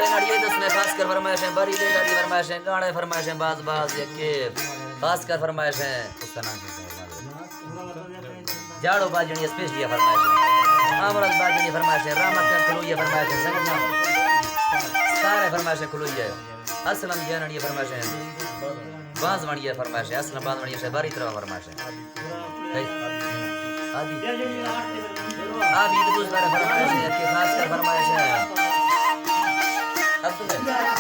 ناڑی دس میں خاص کر فرمائش ہیں، بری دے داری فرمائش ہیں، گانے فرمائش ہیں، باز باز یکے خاص کر فرمائش ہیں۔ جاڑو باجنی اسپیشلی فرمائش ہیں، آمرز باجنی فرمائش ہیں، رحمت کلوئی فرمائش ہیں، سنگت نام سارے فرمائش ہیں، کلوئی ہے، اسلم جاننی فرمائش ہیں، بانزوانی فرمائش ہیں، اسلم بانزوانی سے باری طرح فرمائش ہیں۔ آبی۔ آبی دوست بارے فرمائش ہے، کہ خاص کر فرمائش ہے۔ عبداللہ۔